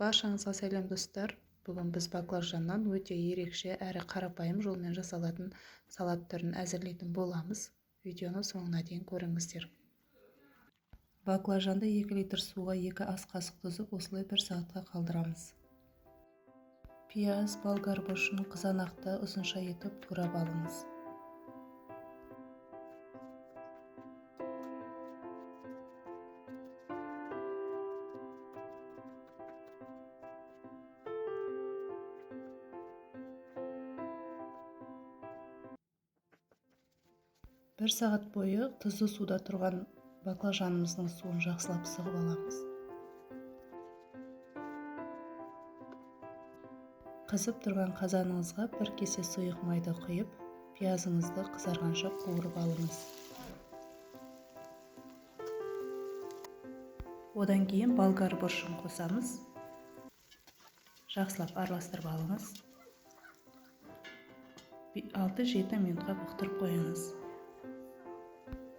Баршаңызға сәлем, достар! Бүгін біз баклажаннан өте ерекше әрі қарапайым жолмен жасалатын салат түрін әзірлейтін боламыз. Видеоны соңына дейін көріңіздер. Баклажанды 2 литр суға 2 ас қасық тұзып, осылай 1 сағатқа қалдырамыз. Пияз, болгар бұрышын, қызанақты ұзынша етіп турап алыңыз. Бір сағат бойы тұзды суда тұрған баклажанымыздың суын жақсылап сығып аламыз. Қызып тұрған қазаныңызға 1 кесе сұйық майды құйып, пиязыңызды қызарғанша қуырып алыңыз. Одан кейін болгар бұрышын қосамыз. Жақсылап араластырып алыңыз. 6-7 минутқа бұқтырып қойыңыз.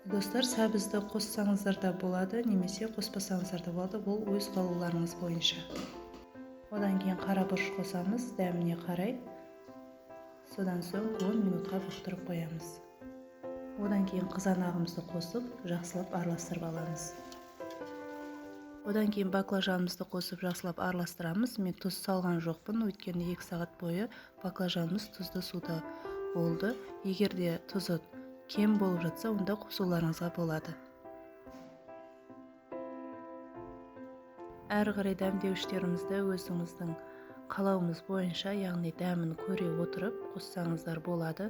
Достар, сәбізді қоссаңыздар да болады, немесе қоспасаңыздар да болады, бұл өз қалауларыңыз бойынша. Одан кейін қара бұрыш қосамыз, дәміне қарай. Содан соң 10 минутқа бұқтырып қоямыз. Одан кейін қызанағымызды қосып, жақсылап араластырып аламыз. Одан кейін баклажанымызды қосып, жақсылап араластырамыз. Мен тұз салған жоқпын, өйткені 2 сағат бойы баклажанымыз тұзды суда болды. Егер де тұзы кем болып жатса, онда қосуларыңызға болады. Әрі қарай дәмдеуіштерімізді өзіңіздің қалауыңыз бойынша, яғни дәмін көре отырып қоссаңыздар болады.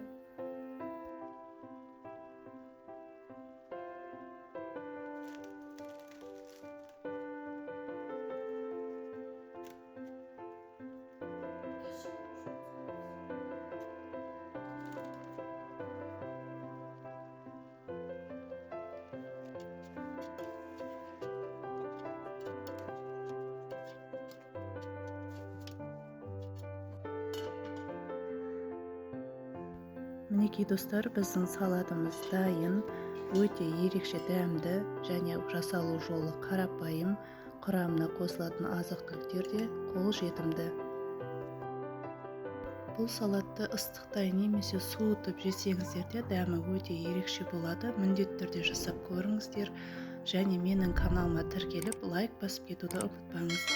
Мінекей, достар, біздің салатымыз дайын. Өте ерекше дәмді және жасалу жолы қарапайым, құрамына қосылатын азық-түліктер де қолжетімді. Бұл салатты ыстықтай немесе суытып жесеңіздер де дәмі өте ерекше болады. Міндетті түрде жасап көріңіздер және менің каналыма тіркеліп, лайк басып кетуді ұмытпаңыз.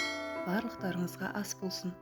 Барлықтарыңызға ас болсын.